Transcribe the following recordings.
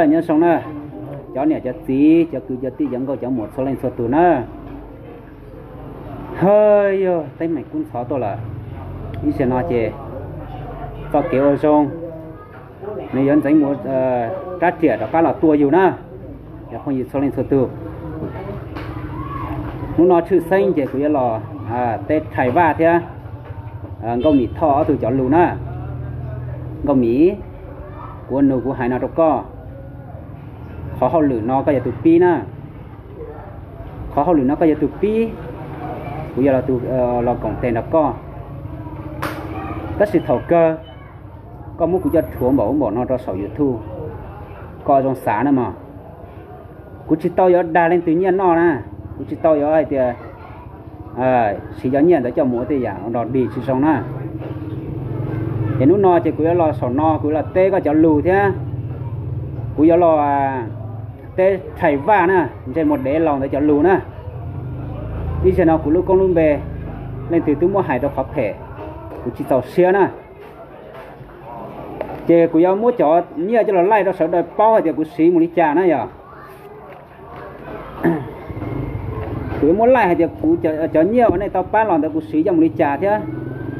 Nyob zoo na, cov niam cov txiv, cov kwv cov tij, cov nkauj cov muam txhua leej txhua tus na. Ha, yog teeb meem kub ntxhov tuaj lawm. Ib zaug no ces txoj kev ua zoo nws yuav ntxeev mus rab riam rov qab los tua yus na, cov phooj ywg txhua leej txhua tus. Hnub no tshwj xeeb ces kuv yuav los teb Rhais Vaj thiab Nkauj Mim Thoj ob tug cov lus na. Nkauj Mim, kuv ua nug kuv hais no rau koj, qhov hauj lwm no koj yog tus pib na. Qhov hauj lwm no koj yog tus pib, kuv yog los koom tes nrog koj. Tab sis thaum kawg koj muab kuv coj rhuav npaum ub npaum no rau saum YouTube, koj zoo xav na mog. Kuv tsis tau yuav dag leej twg nyiaj noj na, kuv tsis tau yuav hais tias siv cov nyiaj ntawd coj mus ua tej yam nrog dig tsis zoo na. Ces hnub no ces kuv yuav los saum no kuv yuav los teb koj cov lus thiab kuv yuav los teb Rhais Vaj na, ntsej muag dev laus ntawd cov lus na. Ib zaug no kuv lub koob lub npe, leej twg twb muab hais rau qhov phem, kuv tsis txaus siab na. Ces kuv yuav muab cov nyiaj coj los laij rau sawv daws paub hais tias kuv siv mus li cas na yog. Kuv yuav muab laij hais tias kuv cov nyiaj uas nej tau pab los ntawd kuv siv coj mus li cas thiab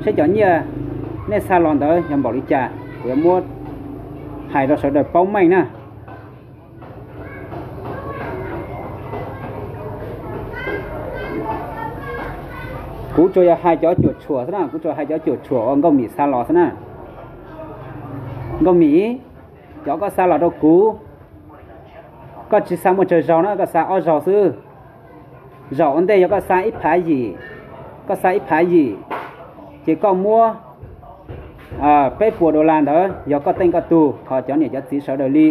seb cov nyiaj nej xa los ntawd yog npaum li cas, kuv yuav muab hais rau sawv daws paub meej na. Kuv tsuas yog hais cov cuam tshuam xwb na, kuv tsuas hais cov cuam tshuam uas Nkauj Mim xa los xwb na. Nkauj Mim, cov koj xa los rau kuv, koj tsis xa muaj tsawg zaus na, koj xa ob zaus xwb. Zaum ua ntej yog koj xa ib phav yim, koj xa ib phav yim, ces koj muab peb puas dollar ntawd yog koj teej koj tug, thov cov niam cov txiv sawv daws li,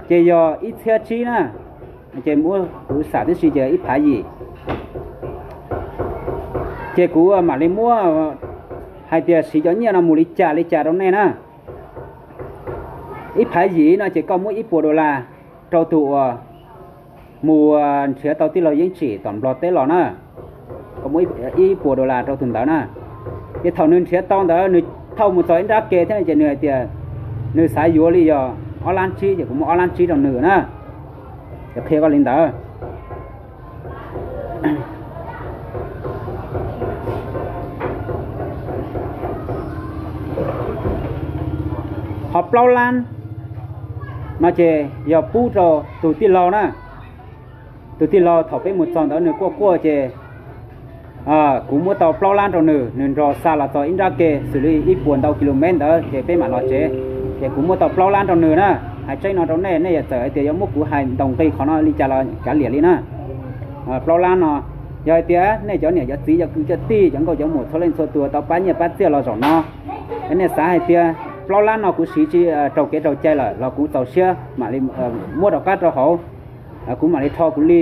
ces yog ib txhiab tsib na, ces muab kuv xam tib si ces ib phav yim. Ces kuv mam li muab hais tias siv cov nyiaj no mus li cas li cas rau nej na. Ib phav yim no ces koj muab ib puas dollar rau tus uas mus nrhiav tau tij laug Yeeb Tsim tom Nplog teb los na. Koj muab ib puas dollar rau tus ntawd na. Ces thaum nws nrhiav tau ntawd nws thauj mus txog ib nrab ke thiab ces nws hais tias nws xav yuav li yog ob lab tsib ces kuv muab ob lab tsib rau nws na. Ces qhia koj li ntawd. Ho plaub lab no ces yog pub rau tus tij laug na. Tus tij laug thaum peb mus txog ntawd nws quaj quaj ces kuv muab tau plaub lab rau nws, nws nrog xa los txog ib nrab ke xws li ib puas ntau kilomev ntawd ces peb mam los tsev. Ces kuv muab tau plaub lab rau nws na. Hais tseeb no rau nej, nej yog txawm hais tias yuav muab kuv hais ntaus nqi qhov no li cas los kav liam li na. Plaub lab no, yog hais tias nej cov niam cov txiv cov kwv cov tij cov nkauj cov muam txhua leej txhua tus tau pab nyiaj pab txiaj los zaum no, nej xav hais tias plaub lab no kuv siv tsis raug kev raug cai lawm los kuv txaus siab mam li muab rov qab rau hauv, kuv mam li rho kuv li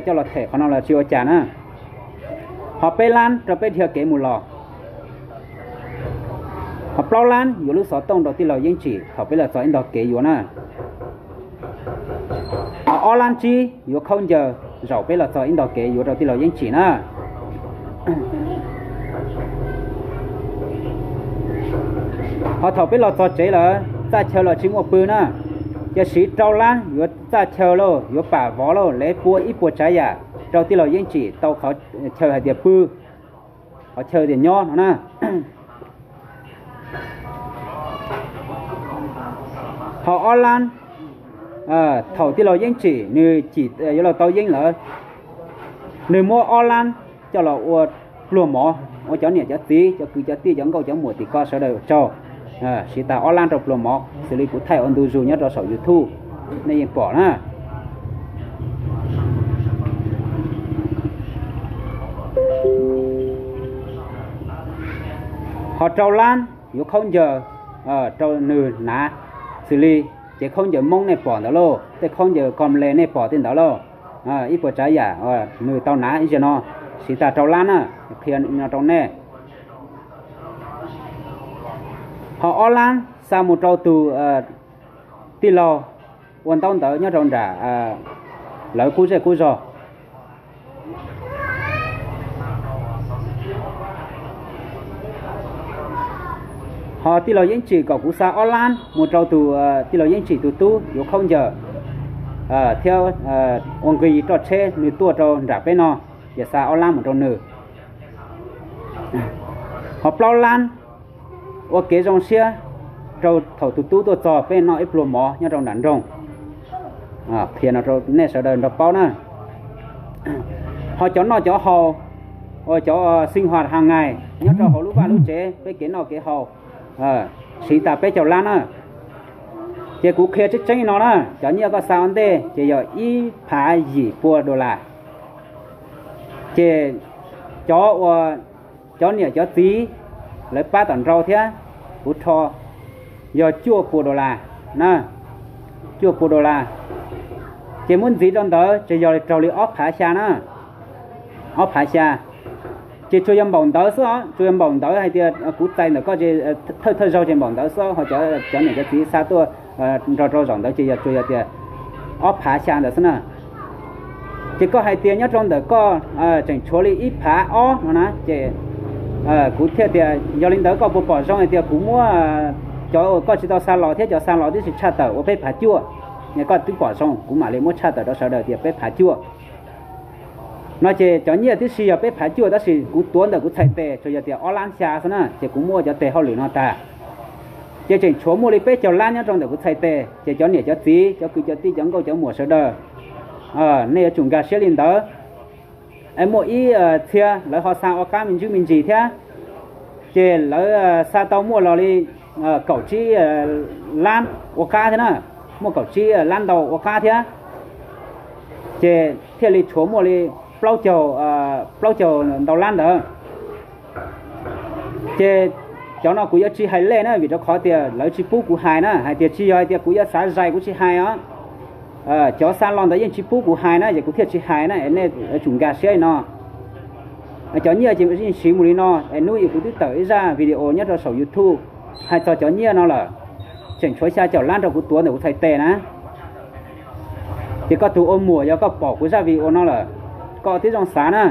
coj los them qhov no los tsis ua cas na. Ho peb lab rau peb dhia kev mus los. Ho plaub lab yuav lub xov tooj rau tij laug Yeeb Tsim thaum peb los txog ib ntog kev yuav na. Ho ob lab tsib yuav khaub ncaws zaum peb los txog ib ntog kev yuav rau tij laug Yeeb Tsim na. Ho thaum peb los txog tsev lawm txaj chaw los tsis muaj pw na, ces siv rau lab yuav txaj chaw lauj, yuav pam vov lauj, lev pua ib puas tsav yam rau tij laug Yeeb Tsim tau qhov chaw hais tias pw, qhov chaw tias nyob no na. Ho ob lab, thaum tij laug Yeeb Tsim nws cim yuav los tau yeeb lawm, nws muab ob lab coj los ua pluag mov ua cov niam cov txiv cov kwv cov tij cov nkauj cov muam tim ko sawv daws tsaug. Siv tag ob lab rau pluag mov xws li kuv thaij ua ntu zus nyob rau saum YouTube, nej yeej pom na. Ho rau lab yuav khaub ncaws rau nws hnav, xws li cev khaub ncaws Hmoob nej pom ntawd lauj, tej khaub ncaws kom le nej pom tej ntawd lauj, ib puas tsav yam nws tau hnav ib zaug no, siv tag rau lab na, qhia no rau nej. Ho ob lab xa mus rau tus tij laug ua ntaub ntawv nyob rau nram lawv qub zej qub zog. Ho tij laug Yeeb Tsim kom kuv xa ob lab mus rau tus tij laug Yeeb Tsim tus tub yuav khaub ncaws thiab ua nqi roj tsheb nws tuaj rau nram peb no, ces xa ob lab mus rau nws. Ho plaub lab ua kev zoo siab rau thaum tus tub tuaj txog peb noj ib pluag mov nyob rau nram nroog. Qhia no rau nej sawv daws nrog paub na. Ho cov noj cov haus, cov sinh hoạt hàng ngày nyob rau hauv lub vaj lub tsev peb kev noj kev haus, siv tas peb caug lab na. Ces kuv qhia tseeb tseeb no na, cov nyiaj koj xa ua ntej ces yog ib phav yim pua dollar. Ces cov uas cov niam cov txiv lawv pab tom nraud thiab kuv rho yog cuaj pua dollar na, cuaj pua dollar. Ces muab ntxiv rau ntawd ces yog raug li ob phav xya na, ob phav xya. Ces tsuas yog npaum ntawd xwb os, tsuas yog npaum ntawd hais tias kuv txais ntawm koj, thawj thawj zaug ces npaum ntawd xwb, ho cov niam cov txiv xa tuaj nrog rau zaum ntawd ces yog tsuas yog tias ob phav xya ntawd xwb na. Ces koj hais tias nyob rau ntawm koj tseem tshuav li ib phav ob no na, ces kuv thiaj tias yog li ntawd koj puas pom zoo hais tias kuv muab cov koj tsis tau xa los thiab cov xa los tib si tshaj tawm ua peb phav cuaj, koj twb pom zoo kuv mam li muab tshaj tawm rau sawv daws tias peb phav cuaj no. Ces cov nyiaj tib si yog peb phav cuaj tab sis kuv tuav ntawm kuv txhais tes tsuas yog tias ob lab xya xwb na, ces kuv muab ua cov tes hauj lwm no tag. Ces tseem tshuav muaj li peb caug lab nyob rau ntawm kuv txhais tes, ces cov niam cov txiv cov kwv cov tij cov nkauj cov muam sawv daws, nej yuav tsum nkag siab li ntawd. Es muaj ib txhia lawv ho xa ua qab me ntsis me ntsis thiab, ces lawv xa tau muaj los li kaum tsib lab ua qab thiab na, muaj kaum tsib lab ntau ua qab thiab, ces thiaj li tshuav muaj li plaub caug, plaub caug ntau lab ntawd. Ces cov no kuv yuav tsis hais lej na, vim rau qhov tias lawv tsis pub kuv hais na, hais tias tsis yog hais tias kuv yuav xav zais kuv tsis hais os. Cov xa los ntawd yeej tsis pub kuv hais na, ces kuv thiaj tsis hais na, es nej yuav tsum nkag siab li no. Cov nyiaj ces yeej siv mus li no, es hnub ib kuv twb tawm ib zaj video nyob rau saum YouTube hais txog cov nyiaj no lawm, tseem tshuav xya caum lab rau kuv tuav ntawm kuv txhais tes na. Ces koj tus ua muam yog koj pom kuv zaj video no lawm, koj tib zoo xav na,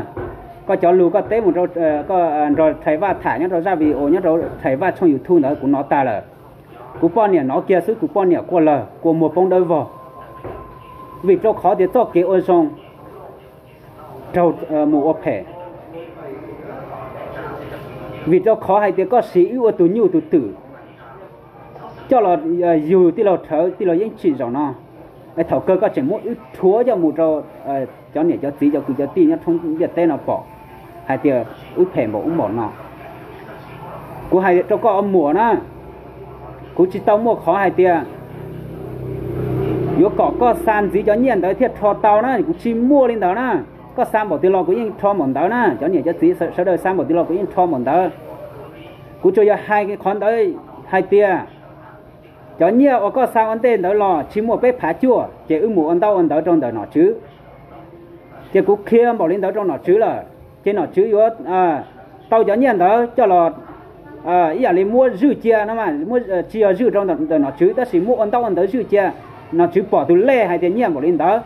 koj cov lus koj teb mus rau, koj nrog Thais Vaj tham nyob rau zaj video nyob rau Thais Vaj tshooj YouTube ntawd kuv hnov tag lawm. Kuv poj niam hnov kiag xwb kuv poj niam quaj lawg kua muag poob dawb vog, vim rau qhov tias txoj kev ua zoo raug mus ua phem. Vim rau qhov hais tias koj siv wb ua tus nyuj tus twm coj los yug tij laug Rhawv tij laug Yeeb Tsim zaum no, es thaum kawg koj tseem muab wb rhuav coj mus rau cov niam cov txiv cov kwv cov tij nyob thoob ntiaj teb no pom hais tias wb phem npaum ub npaum no. Kuv hais rau koj ua muam na, kuv tsis tau muaj qhov hais tias yuav kom koj xa ntxiv cov nyiaj ntawd thiaj rho tau na, kuv tsis muaj li ntawd na. Koj xa npaum twg los kuv yeej rho npaum ntawd na, cov niam cov txiv sawv daws xa npaum twg los kuv yeej rho npaum ntawd. Kuv tsuas yog hais qhov ntawd hais tias cov nyiaj uas koj xa ua ntej ntawd los tsis muaj peb phav cuaj ces wb mus ua ntaub ua ntawv rau ntawm nom tswv. Ces kuv qhia npaum li ntawd rau nom tswv lawm, ces nom tswv yuav tau cov nyiaj ntawd coj los ib yam li muab zwj cia no, tsis yog zwj rau ntawm nom tswv tab sis muab ua ntaub ua ntawv zwj cia, nom tswv pom tus lej hais tias nyiaj npaum li ntawd,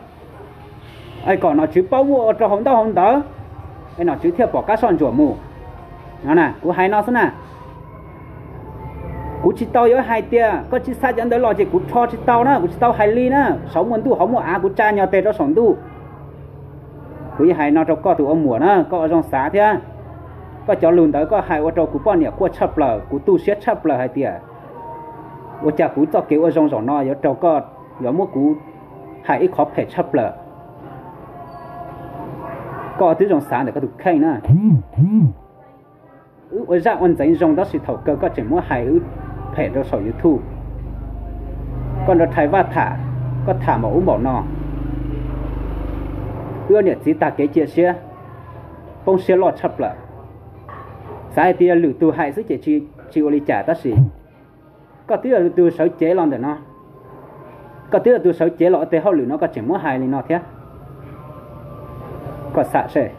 es kom nom tswv paub muab ua rau hauv ntaub hauv ntawv, es nom tswv thiaj pom qab soj ntsuam mus. Kuv hais no xwb na. Kuv tsis tau yuav hais tias koj tsis xa cov ntawd los ces kuv rho tsis tau na, kuv tsis tau hais li na, saum muaj ntuj hauv muaj av kuv tsa nyog tes rau saum ntuj. Kuv yeej hais no rau koj tus ua muam na, koj ua zoo xav thiab. Koj cov lus ntawd koj hais ua rau kuv poj niam quaj tshaj plaws, kuv tu siab tshaj plaws hais tias ua cas kuv txoj kev ua zoo zaum no yuav raug koj yuav muab kuv hais ib qhov phem tshaj plaws. Koj twb zoo xav ntawm koj tus kheej na. Wb ua zaj ua ntxeev zoo tab sis thaum kawg koj tseem muab hais wb phem rau saum YouTube. Koj nrog Thais Vaj tham, koj tham npaum ub npaum no, wb niam txiv tag kev cia siab, poob siab loj tshaj plaws. Xav hais tias lwm tus hais xwb ces tsis ua li cas tab sis koj twb yog tus sawv cev los ntawm no, koj twb yog tus sawv cev los ua tes hauj lwm no koj tseem muab hais li no thiab. Koj xam seb,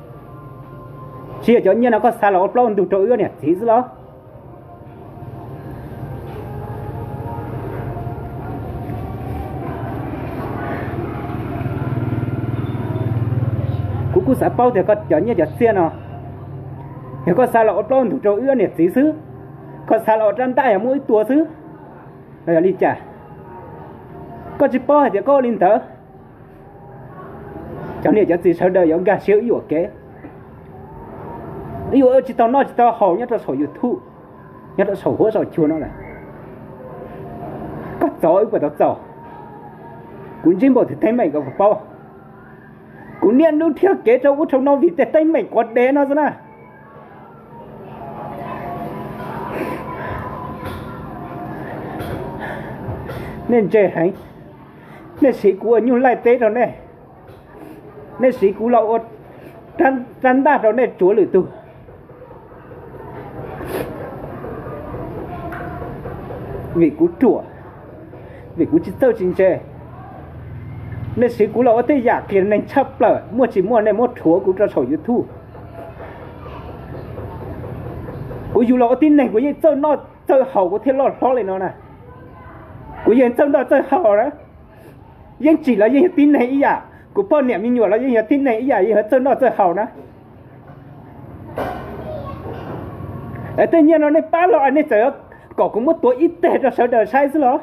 tsis yog cov nyiaj no koj xa los ua plaub ntug rau wb niam txiv xwb los? Kuv kuj xav paub tias koj cov nyiaj cov txiaj no, yog koj xa los ua plaub ntug rau wb niam txiv xwb, Xav los ua rab ntaj yog muaj ib tua xwb los yog li cas? Koj tsis paub hais tias koj ua li ntawd, cov niam cov txiv sawv daws yuav nkag siab wb yuam kev, wb yuav ua tsis tau noj tsis tau haus nyob rau saum YouTube, nyob rau saum huab saum cua no lawm. Koj txov wb puas tau txaus? Kuv ntsib npaum twg teeb meem koj puas paub? Kuv niaj hnub dhia kev rau ub rau no vim tej teeb meem quav dev no xwb na. Nej ntse heev, nej siv kuv ua nyuj laij teb rau nej, nej siv kuv los ua rab ntaj rau nej tsuav lwm tus. Vim kuv ruam, vim kuv tsis txawj tsis ntse, nej siv kuv los ua tej yam qias neeg tshaj plaws, muaj tsis muaj nej muab rhuav kuv rau saum YouTube. Kuv yug los ua tib neeg kuv yeej txawj noj txawj haus kuv thiaj loj hlob li no na. Kuv yeej txawj noj txawj haus na. Yeej tsim los yeej yog tib neeg ib yam, kuv poj niam me nyuam los yeej yog tib neeg ib yam, yeej yog txawj noj txawj haus na. Tej nyiaj no nej pab los nej txawm kom kuv muab tuav ib teg rau sawv daws saib xwb los?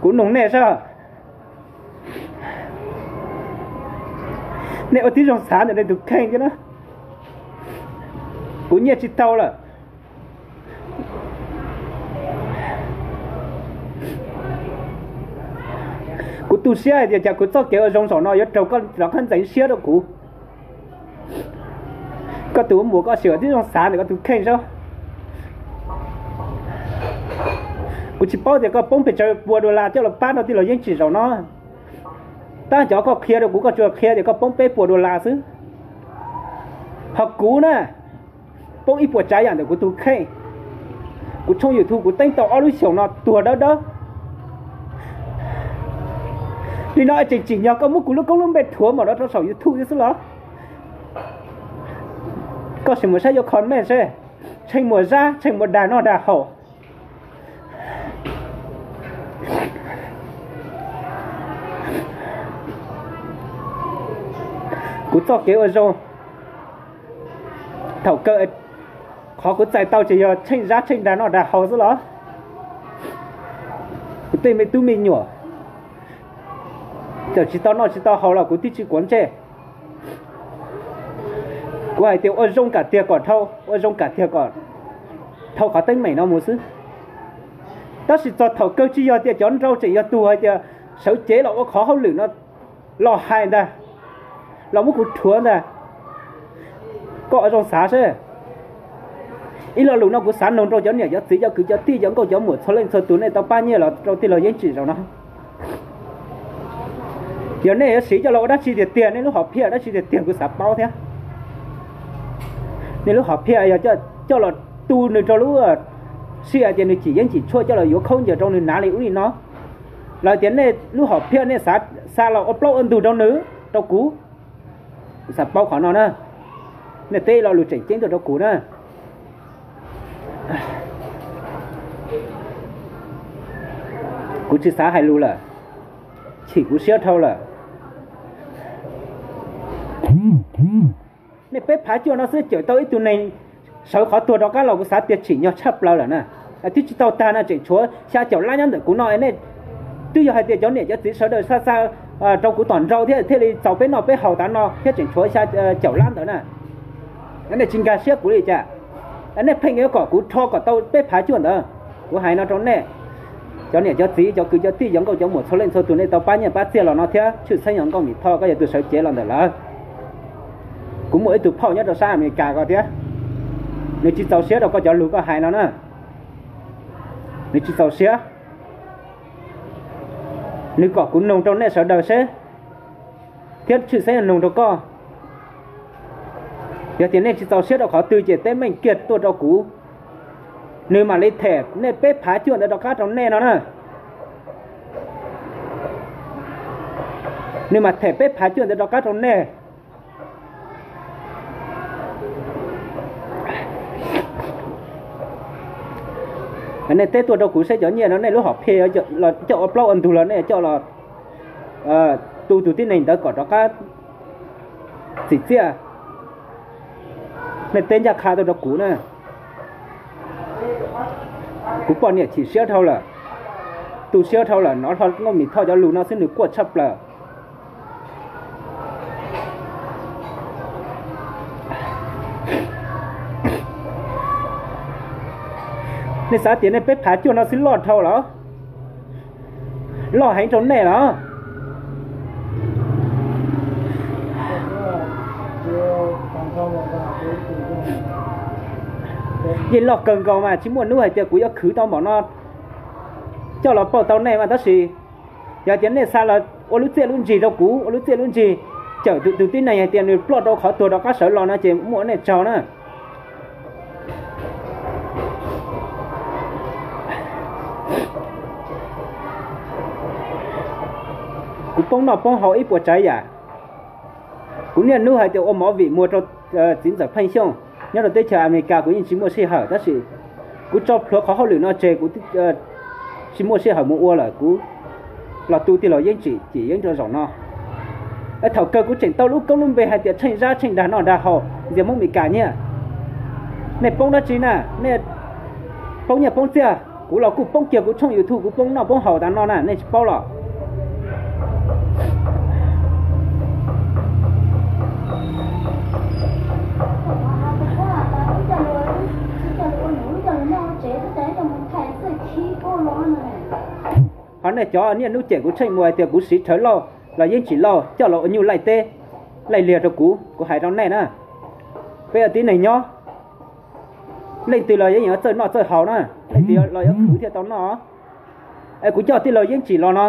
Kuv nug nej saib, nej ua tib zoo xav ntawm nej tus kheej thiab na. Kuv nyiaj tsis tau lawm, kuv tu siab hais tias cas kuv txoj kev ua zoo zaum no yuav raug koj rov qab ntxeev siab rau kuv. Koj tus ua muam, koj sim ua tib zoo xav ntawm koj tus kheej saib. Kuv tsis paub tias koj poob pes tsawg pua dollar coj los pab rau tij laug Yeeb Tsim zaum no. Tab cov koj qhia rau kuv, koj tsuas qhia tias koj poob peb puas dollar xwb. Ho kuv na, poob ib puas tsav yam ntawm kuv tus kheej. Kuv tshooj YouTube kuv teeb tau ob lub xyoos no tuag dawb dawb. Nim no tseem tsim nyog koj muab kuv lub koob lub npe rhuav mam rau rau saum YouTube xwb los? Koj sim mus saib yuav comment seb, Tsheej Muas Zab, Tsheej Muas dag noj dag haus. Kuv txoj kev ua zoo thaum kawg, qhov kuv txais tau ces yog Tsheej Zab Tsheej dag noj dag haus xwb los? Kuv tej me tub me nyuam txawm tsis tau noj tsis tau haus los kuv twb tsis quav ntsej. Kuv hais tias ua zoo kam tiag kom dhau, ua zoo kam tiag kom dhau qhov teeb meem no mus xwb. Tab sis txog thaum kawg tsis yog tias cov nrau tseem yog tus hais tias sawv cev los ua qhov hauj lwm no los hais ntag, los muab kuv rhuav ntag. Koj ua zoo xav seb. Ib lo lus no kuv xav noog rau cov niam cov txiv cov kwv cov tij cov nkauj cov muam txhua leej txhua tus nej tau pab nyiaj los rau tij laug Yeeb Tsim zaum no. Yog nej yuav siv coj los ua dab tsi tiag tiag, nej lub hom phiaj dab tsi tiag tiag kuv xav paub thiab. Nej lub hom phiaj yog coj los tu nws rau lub sij hawm tias nws cim yeeb cim tshuaj coj los yuav khaub ncaws rau nws hnav li ub li no, los tias nej lub hom phiaj nej xav los ua plaub ua ntug rau nws, rau kuv. Kuv xav paub qhov no na. Nej teb lo lus tseem ceeb tuaj rau kuv na. Kuv tsis xav hais lus lawm, chim kuv siab dhau lawm. Nej peb phav cuaj no xwb cawm tau ib tug neeg sawv qhov tuag rov qab los kuv xav tias tsim nyog tshaj plaws lawm na. Twb tsis tau tag no tseem tshuav xya caum lab nyob ntawm kuv no nej. Twb yog hais tias cov niam cov txiv sawv daws xa xa rau kuv tom nrau thiab thiaj li txaus peb noj peb haus tav no thiab tseem tshuav xya caum lab ntawd na. Nej tsis nkag siab kuv li cas? Nej pheej yuav kom kuv rho kom tau peb phav cuaj ntawd. Kuv hais no rau nej, cov niam cov txiv cov kwv cov tij cov nkauj cov muam txhua leej txhua tus nej tau pab nyiaj pab txiaj los no thiab tshwj xeeb yog Nkauj Mim Thoj koj yog tus sawv cev los ntawm lawv. Kuv muaj ib tug phauj nyob rau sab Amelikas ko thiab, nws tsis txaus siab rau koj cov lus koj hais no na. Nws tsis txaus siab, nws kom kuv noog rau nej sawv daws seb, thiab tshwj xeeb noog rau koj. Yog tias nej tsis txaus siab rau qhov twg ces teeb meem kiag tuaj rau kuv, nws mam li them nej peb phav cuaj ntawd rov qab rau nej no na. Nws mam them peb phav cuaj ntawd rov qab rau nej. Nej teb tuaj rau kuv seb cov nyiaj no nej lub hom phiaj coj ua plaub ua ntug los nej coj los tu tus tib neeg ntawd kom rov qab txim txiaj. Nej teb ncaj qha tuaj rau kuv na. Kuv poj niam chim siab dhau lawm, tu siab dhau lawm, hnov Nkauj Mim Thoj cov lus no xwb nws quaj tshaj plaws. Nej xav tias nej peb phav cuaj no xwb loj dhau los? Loj heev rau nej los? Yeej loj kawg nkaus mas tsis muaj hnub hais tias kuv yuav khwv tau npaum no coj los pauj tau nej mas, tab sis yog tias nej xa los ua lub txiaj lub ntsig rau kuv, ua lub txiaj lub ntsig cawm tus tib neeg hais tias nws ploj rau qhov tuag rov qab sawv los no ces muaj nej tsaug na. Kuv poob noj poob haus ib puas tsav yam. Kuv niaj hnub hais tias ua movie muag rau txiv ntxawm Pheej Xyooj nyob rau teb chaws Amelikas, kuv yeej tsis muaj sij hawm, tab sis kuv tso plhuav qhov hauj lwm no tseg, kuv tsis muaj sij hawm mus ua lawm, kuv los tu tij laug Yeeb Tsim cim yeeb rau zaum no. Thaum kawg kuv tseem tau lub koob lub npe hais tias tsheej zab tsheej dag noj dag haus ntxias Hmoob Meskas nyiaj. Nej poob dab tsi na? Nej poob nyiaj poob txiaj, kuv los kuj poob kiag kuv tshooj YouTube, kuv poob noj poob haus tas no na, nej tsis paub los? Ho nej cov niaj hnub cem kuv Tsheej Muas hais tias kuv siv Rhawv Lauj los Yeeb Tsim Lauj coj los ua nyuj laij teb laij liag rau kuv, kuv hais rau nej na, peb ua tib neeg nyob, leej twg los yeej yuav txawj noj txawj haus na, leej twg los yuav khwv thiaj tau noj. Es kuv coj tij laug Yeeb Tsim los no,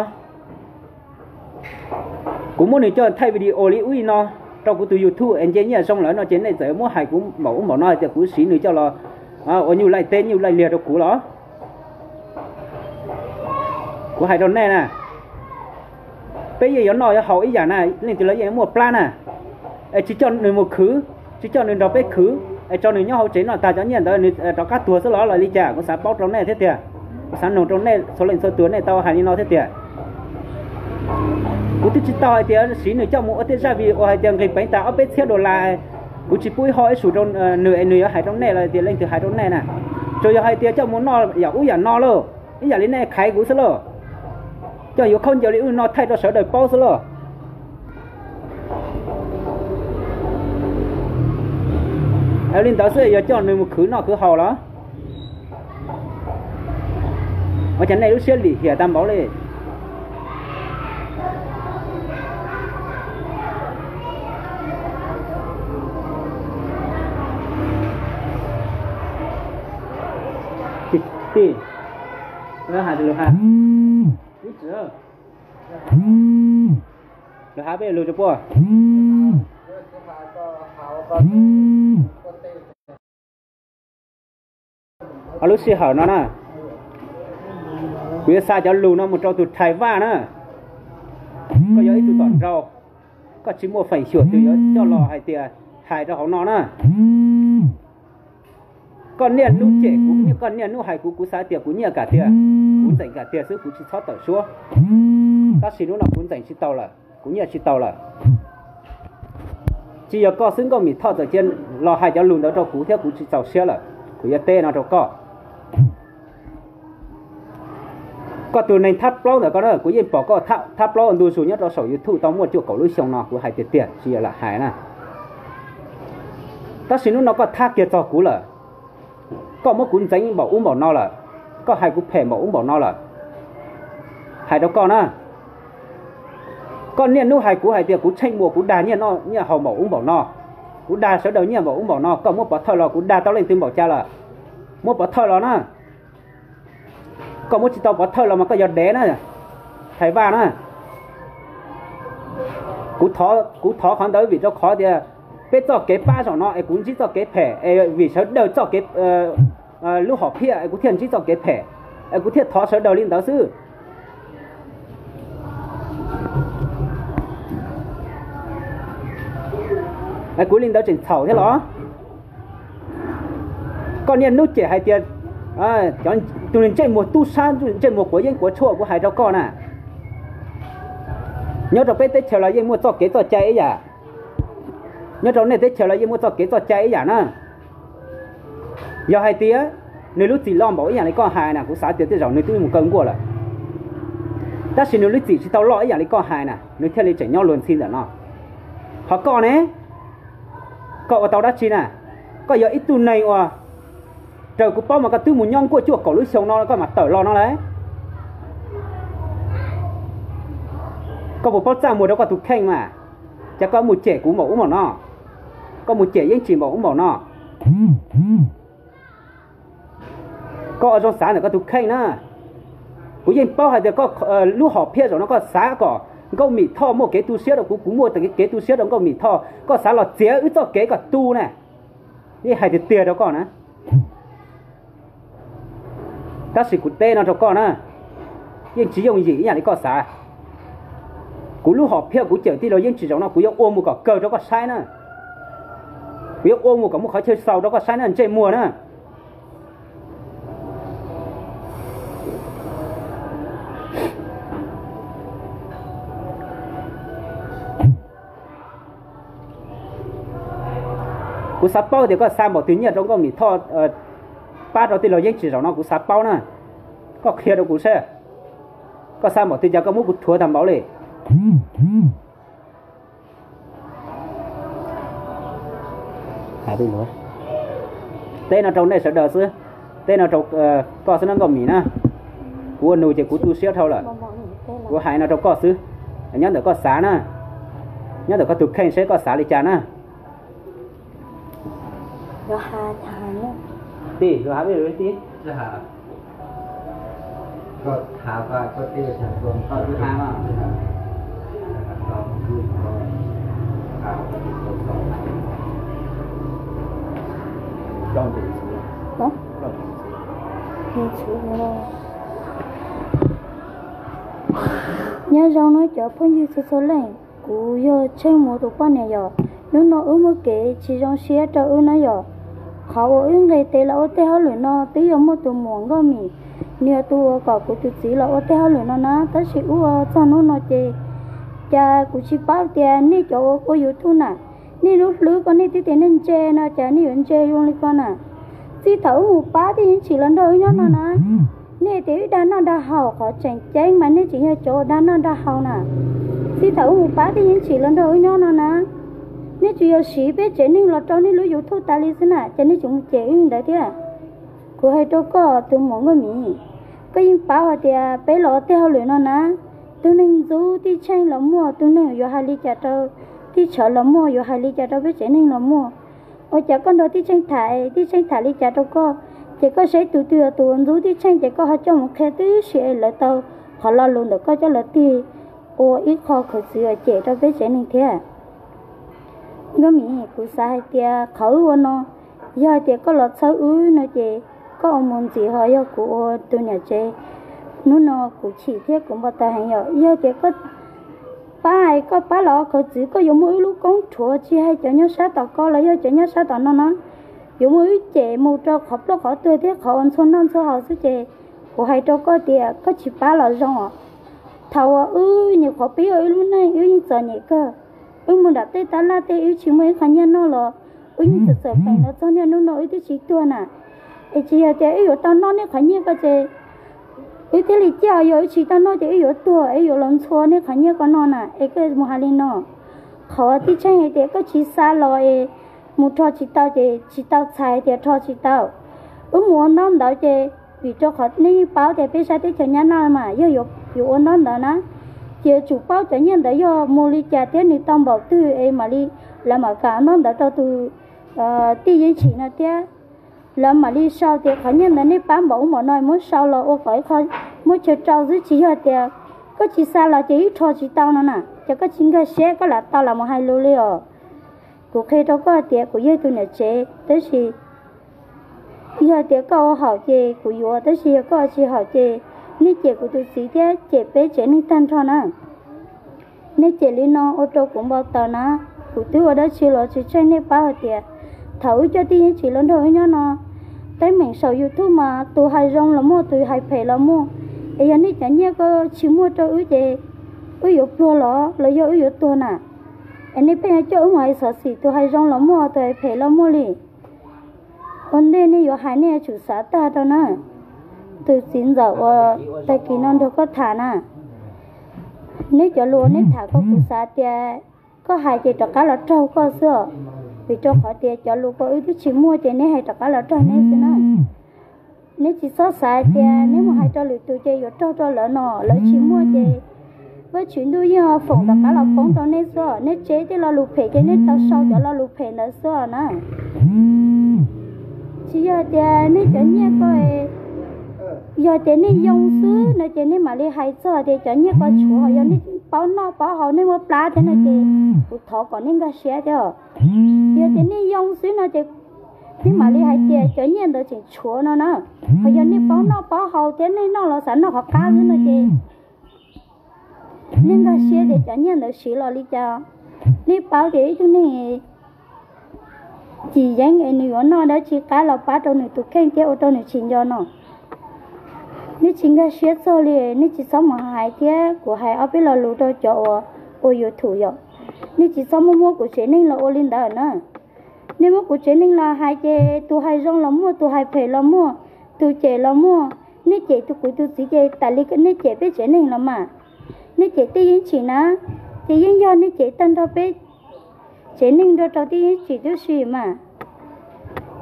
kuv muab nws coj thaij video li ub li no rau kuv tus YouTube es nce nyiaj zoo lawm no ces nej txawm muab hais kuv npaum ub npaum no hais tias kuv siv nws coj los ua nyuj laij teb nyuj laij liag rau kuv los? Kuv hais rau nej na, peb yeej yuav noj yuav haus ib yam na, leej twg los yeej yuav muaj plab na. Es tsis coj nws mus khwv, tsis coj nws nrog peb khwv, es tso nws nyob hauv tsev noj tag cov nyiaj ntawd nws rov qab tuag xwb los los li cas? Kuv xav paub rau nej thiab tiag, kuv xav noog rau nej txhua leej txhua tus nej tau hais li no thiab tiag. Kuv twb tsis tau hais tias siv nws coj mus ua tej zaj video hais tias nqis peev tas ob peb txhiab dollar, kuv tsis pub ib ho ib su rau nws es nws yuav hais rau nej los tias leej twg hais rau nej na. Tsuas yog hais tias coj mus noj yam ub yam no lauj, ib yam li nej khaiv kuv xwb lauj, coj yuav khaub ncaws li ub no thaij rau sawv daws paub xwb lauj. Li ntawd xwb yog coj nws mus khwv noj khwv haus los? Ua cas nej lub siab lim hiam tag npaum li? Tij, hais lus has, lus has peb lus rau puab. Lub sij hawm no na, kuv yuav xa cov lus no mus rau tus Thais Vaj na. Koj yog ib tug tom nraug, koj tsis muaj feem xyuam twg yuav coj los hais tias hais rau hauv no na. Koj niaj hnub cem kuv, koj niaj hnub hais kuv, kuv xav tias kuv nyiaj kam tiag, kuv ntxeem kam tiag xwb, kuv tsis txhob tawm suab. Tab sis hnub no kuv ntxeem tsis tau lawm, kuv nyiaj tsis tau lawm. Tsis yog koj xwb, Nkauj Mim Thoj txawm cia los hais cov lus ntawd rau kuv thiab kuv tsis txaus siab lawm. Kuv yuav teb no rau koj. Koj tus neeg thab plaub ntawm koj na, kuv yeej pom koj thab plaub ntu zus nyob rau saum YouTube tau muaj cuaj kaum lub xyoo no, kuv hais tiag tiag tsis yog lam hais na. Tab sis hnub no koj thab kiag txog kuv lawm. Koj muab kuv ntxeev npaum ub npaum no lawm, koj hais kuv phem npaum ub npaum no lawm. Hais rau koj na, koj niaj hnub hais kuv hais tias kuv Tsheej Muas kuv dag nyiaj noj nyiaj haus npaum ub npaum no, kuv dag sawv daws nyiaj npaum ub npaum no, koj muab pov thawj los kuv dag tau leej twg npaum cas lawm? Muab pov thawj los na. Koj muab tsis tau pov thawj los mas koj yog dev na, Thais Vaj na. Kuv thov qhov ntawd vim rau qhov tias peb txoj kev pab zaum no es kuv ntsib txoj kev phem, es vim sawv daws txoj kev lub hom phiaj es kuv thiaj ntsib txoj kev phem, es kuv thiaj thov sawv daws li ntawd xwb. Es kuv li ntawd tseem txhaum thiab los? Koj niaj hnub cem hais tias tus ntsej muag tub sab, ntsej muag quav yeeb quav tshuaj, kuv hais rau koj na. Nyob rau peb teb chaws los yeej muaj txoj kev txoj cai ib yam, nyob rau nej teb chaws los yeej muaj txoj kev txoj cai ib yam na. Yog hais tias Nws lub txim loj npaum ib yam li koj hais na, kuv xav tias tej zaum nws twb mus kaw nkuaj lawm. Tab sis nws lub txim tsis tau loj ib yam li koj hais na, nws thiaj li tseem nyob luag ntxhi ntawm no. Ho koj ne, koj ua tau dab tsi na? Koj yog ib tug neeg uas raws kuv paub mas koj twb mus nyob nkuaj cuaj kaum lub xyoo no koj mam tawm los no lawm. Koj puas paub txaj muag rau koj tus kheej mas? Cas koj mus cem kuv npaum ub npaum no? Koj mus cem Yeeb Tsim npaum ub npaum no? Koj ua zoo xav ntawm koj tus kheej na. Kuv yeej paub hais tias koj lub hom phiaj zaum no koj xav kom Nkauj Mim Thoj muaj kev tu siab rau kuv, kuv muaj kev tu siab rau Nkauj Mim Thoj, koj xav los txiav wb txoj kev kom tu na. Yeej hais tiag tiag rau koj na. Tab sis kuv teb no rau koj na, yeej tsis yooj yim ib yam li koj xav. Kuv lub hom phiaj kuv cawm tij laug Yeeb Tsim zaum no kuv yuav ua mus kom kawg rau koj saib na. Kuv yuav ua mus kom muaj qhov chaw xaus rau koj saib na, ntsej muag na. Kuv xav paub tias koj xa npaum twg nyiaj rau Nkauj Mim Thoj pab rau tij laug Yeeb Tsim zaum no, kuv xav paub na. Koj qhia rau kuv seb, koj xa npaum twg cas koj muab kuv rhuav tag npaum li. Teb no rau nej sawv daws xwb, teb no rau koj xwb na Nkauj Mim na. Kuv ua nus ces kuv tu siab dhau lawm. Kuv hais no rau koj xwb, nyob ntawm koj xav na, nyob ntawm koj tus kheej seb koj xav li cas na. Nyob zoo nawb cov phooj ywg txhua txhua leej, kuv yog Tsheej Muas tus poj niam yom. Hnub no wb muaj kev tsis zoo siab rau wb na yom. Qhov uas wb nqes tes los ua tej hauj lwm no twb yog muaj tus muam Nkauj Mim, nws yog tus uas kom kuv tus txiv los ua tej hauj lwm no na, tab sis wb ua txog hnub no ces cas kuv tsis paub tias nej cov uas ua YouTube na, nej lub hlwb ko nej twb tias nej ntse no cas nej yuav ntse zoo li ko na. Txij thaum wb mus pab tij Yeeb Tsim los nrog wb nyob no na, nej tias wb dag noj dag haus, qhov tseem ceeb mas nej tseem yog cov uas dag noj dag haus na. Txij thaum wb mus pab tij Yeeb Tsim los nrog wb nyob no na, nej tsuas yog siv peb tsev neeg los rau nej lub YouTube tas li xwb na, cas nej tseem mus cem wb ntawd thiab. Kuv hais rau koj tus muam Nkauj Mim, koj yeej paub hais tias peb los ua tej hauj lwm no na, tus neeg ntxub tij Tsheej los muaj, tus neeg yuav hais li cas rau tij Tshawv los muaj, yuav hais li cas rau peb tsev neeg los muaj. Ua cas koj nrog tij Tsheej tham, tij Tsheej tham li cas rau koj, ces koj saib tus twg yog tus ntxub tij Tsheej ces koj ho coj mus qhia tib si es lawv tau qhov lo lus ntawm koj coj los tig ua ib qho khawv txwv uas cem rau peb tsev neeg thiab. Nkauj Mim, kuv xav hais tias qhov wb ua no, yog hais tias koj los txhawb wb no ces koj ua mus ntxiv, ho yog kuv ua tus niam tsev, hnub no kuv chim thiab kuv npau taws heev yom. Yog tias koj pab, koj pab los ua khawv txwv, koj yuav muaj wb lub koob rhuav, tsis hais cov nyob sab tom koj los yog cov nyob sab tom no na, yuav muaj wb cem mus rau qhov ploj qhov tuag thiab qhov uas ntxhua noj ntxhua haus xwb ces kuv hais rau koj tias koj tsis pab los zoo os. Thaum uas wb nyuam qhuav pib ua wb lub neej wb yeej txom nyem kawg, wb mus nram tej tab laj tej wb tsis muaj ib qho nyiaj noj los wb yeej txawm txawm peem los txog niaj hnub no wb twb tsis tuag na. Es tsis yog tias wb yuav tau noj nej qhov nyiaj ko ces wb thiaj li ciaj, yog wb tsis tau noj ces wb yuav tuag es yuav los ntxhua nej qhov nyiaj ko no na, es koj mus hais li no. Qhov tij Tsheej hais tias koj tsis xa los es mus rho tsis tau ces tsis tau txhais tias rho tsis tau. Wb mus ua ntaub ntawv ces vim rau qhov nej yeej paub tias peb sab teb chaws Nyab Laj mas yog yuav ua ntaub ntawv na, ces yuav tsum paub cov nyiaj ntawd yog mus li cas thiab nws tau npaum twg es mam li lawv mam kam ntaub ntawv rau tus tij Yeeb Tsim no thiab. Lawv mam li sau tias qhov nyiaj ntawd nej pab npaum ub npaum no muab sau los ua kom ib qho muab chaw rau xwb, tsis yog tias koj tsis xa los ces wb rho tsis tau no na. Ces koj tsis nkag siab, koj lam tau lam mus hais lus li os. Kuv qhia rau koj tias kuv yog tus niam tsev, tab sis yog tias koj ua haum ces kuv yuav, tab sis yog koj tsis haum ces nej cem kuv tus txiv thiab cem peb tsev neeg tag nrho na. Nej cem li no ua rau kuv npau taws na. Kuv twb ua dab tsi los tsis tsheej nej paub hais tias thaum wb coj tij Yeeb Tsim los nrog wb nyob no, teeb meem saum YouTube mas tus hais zoo los muaj, tus hais phem los muaj. Es yog nej cov nyiaj ko tsis muaj rau wb ces wb yuav pluag los los yog wb yuav tuag na? Es nej pheej yuav coj wb mus hais xov xwm, tus hais zoo los muaj, tus hais phem los muaj li. Ua ntej nej yuav hais nej yuav tsum xav tag rau na. Tus txiv ntxawm uas tag kis no nrog koj tham na, neb cov lus uas neb tham ko kuv xav tias koj hais ces rov qab los raug koj xwb os. Vim rau qhov tias cov lus ko wb twb tsis muaj ces neb hais rov qab los raug neb xwb na. Neb tsis txhob xav tias neb mus hais rau lwm tus ces yuav raug rau lawv no, lawv tsis muaj ces Vajtswv ntuj yeej foom rov qab los poob rau neb xwb os. Neb tseb tej lo lus phem ces neb tau sau cov lo lus phem ntawd xwb os na. Tsis yog tias nej cov nyiaj ko, yog tias nej yoo xwb no ces nej mam li hais txog tias cov nyiaj ko tshuav, yog nej paub noj paub haus nej muaj plab thiab no ces kuv thov kom nej nkag siab thiab os. Yog tias nej yoo xwb no ces nej mam li hais tias cov nyiaj ntawd tseem tshuav no na. Ho yog nej paub noj paub haus thiab nej noj los xav noj qhov qab xwb no ces nej nkag siab tias cov nyiaj ntawd siv los li cas. Nej paub tias ib tug neeg tsis yeeb es nws yuav noj dab tsi qab los pab rau nws tus kheej thiab ua rau nws tsis nco no. Nej tsis nkag siab txog li, nej tsis txhob mus hais thiab kuv hais ob peb lo lus rau cov uas ua YouTube yom. Nej tsis txhob muab muab kuv tsev neeg los ua li ntawd na. Nej muab kuv tsev neeg los hais ces tus hais zoo los muaj, tus hais phem los muaj, tus cem los muaj. Nej cem tus kuv tus txiv ces tas li nej cem peb tsev neeg los mas. Nej cem Tij Yeeb Tsim na, ces yeej yog nej cem tag nrho peb tsev neeg nrog rau Tij Yeeb Tsim tib si mas.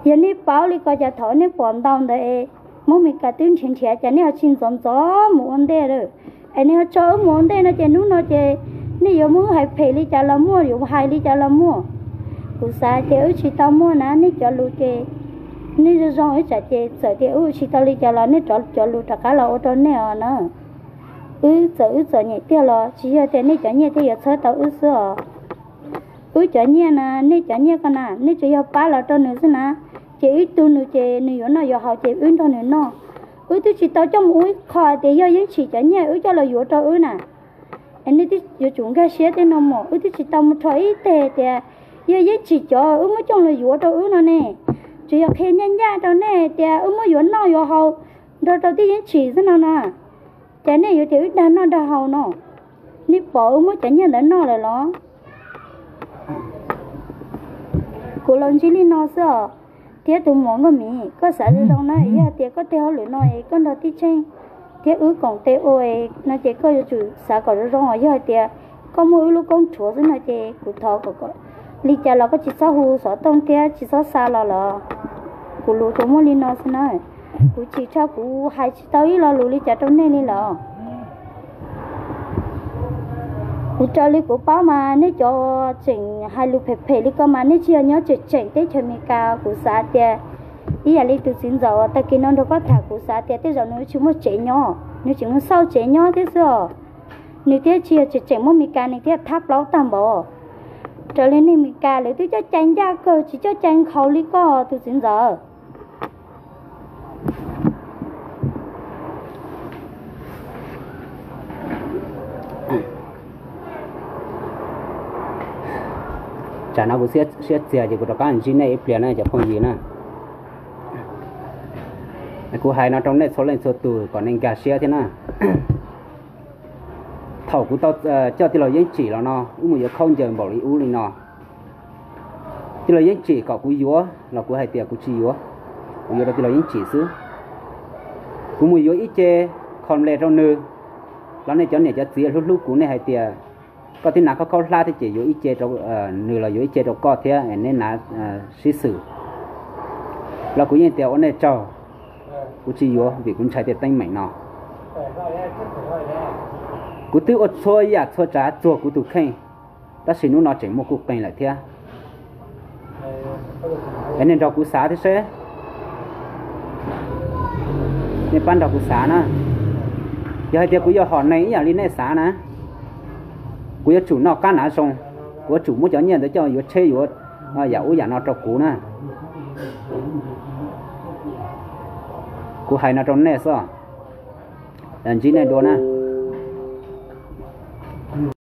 Yog nej paub li ko cas thaum nej pom ntau ntawd es Hmoob Mes Kas twb nrhiav nrhiav cas nej ho tsis ntxov ntxov mus ua ntej lawm, es nej ho tso wb mus ua ntej no ces hnub no ces nej yuav muab wb hais phem li cas los muaj, yuav hais li cas los muaj. Kuv xav tias wb tsis tau muaj na, nej cov lus ces nej zoo zoo ib tsam ces txawm tias wb tsis tau li cas los nej rov cov lus rov qab los ua rau nej os na. Wb txawm wb txom nyem tiag los tsis yog tias nej cov nyiaj thiaj yuav txhawb tau wb xwb os. Wb cov nyiaj na, nej cov nyiaj ko na, nej tsuas yog pab los rau nws xwb na. Ces wb tu nws ces nws yuav noj yuav haus ces wb nrog nws noj. Wb twb tsis tau coj mus ua ib qho tias yog Yeeb Tsim cov nyiaj wb coj los yuav rau wb na. Es nej twb yuav tsum nkag siab tej no mas, wb twb tsis tau mus rho ib teg tias yog Yeeb Tsim cov wb muab coj los yuav rau wb no ne. Tsuas yog qhia ncaj ncaj rau nej tias wb muab yuav noj yuav haus nrog rau Tij Yeeb Tsim xwb no na. Ces nej yuav tias wb dag noj dag haus no, nej pom wb muab cov nyiaj ntawd noj lawm los? Kuv los ntsib li no xwb os. Thiab tus muam Nkauj Mim, koj xav zoo zoo na, yog hais tias koj tej hauj lwm no es koj nrog tij Tsheej thiab wb koom tes ua no ces koj yuav tsum xav kom zoo zoo os. Yog hais tias koj muaj wb lub koob rhuav xwb no ces kuv thov kom li cas los koj tsis txhob hu xov tooj thiab tsis txhob xa los lawm. Kuv lus tsuas muaj li no xwb na. Kuv chim tshaj kuv hais tsis tau ib lo lus li cas rau nej li lawm. Kuv raws li kuv paub mas nej cov tseem hais lus phem phem li ko mas nej tsis yog nyob tseem tseem teb chaws Amelikas. Kuv xav tias ib yam li tus txiv ntxawm uas tag kis no nrog koj tham, kuv xav tias tej zaum nws tsis muaj tsev nyob, nws tseem mus xauj tsev nyob thiab xwb os. Nws thiaj tsis yog tseem tseem muaj Amelikas, nws thiaj thab plaub tag npaum. Raws li neeg Amelikas lawv twb coj cai ncaj kawg, tsis coj cai nkhaus li koj tus txiv ntxawm. Tsam no kuv siab txias ces kuv rov qab ntsib nej ib pliag na cov phooj ywg na. Kuv hais no rau nej txhua leej txhua tus kom nej nkag siab thiab na. Thaum kuv tau coj tij laug Yeeb Tsim los no wb mus yuav khaub ncaws npaum li ub li no. Tij laug Yeeb Tsim kom kuv yuav los kuv hais tias kuv tsis yuav, kuv yuav rau tij laug Yeeb Tsim xwb. Kuv mus yuav ib ce kho nple rau nws, los nej cov niam cov txiv hlub hlub kuv nej hais tias koj twb hnav khaub khaub hlab thiab ces yuav ib ce rau nws los yuav ib ce rau koj thiab neb hnav sib xwm. Los kuv yeej tias ua nej tsaug, kuv tsis yuav vim kuv ntshai tej teeb meem no. Kuv twb ua txhua yam txhua tsav txuag kuv tus kheej, tab sis hnub no tseem muaj kuj qees lawm thiab. Es nej nrog kuv xav thiab seb, nej pab nrog kuv xav na. Yog hais tias kuv yog hom neeg ib yam li nej xav na, kuv yuav tsum noj qab hnav zoo, kuv yuav tsum muab cov nyiaj ntawd coj yuav tsheb yuav yam ub yam no rau kuv na. Kuv hais no rau nej xwb, ntsib nej dua na.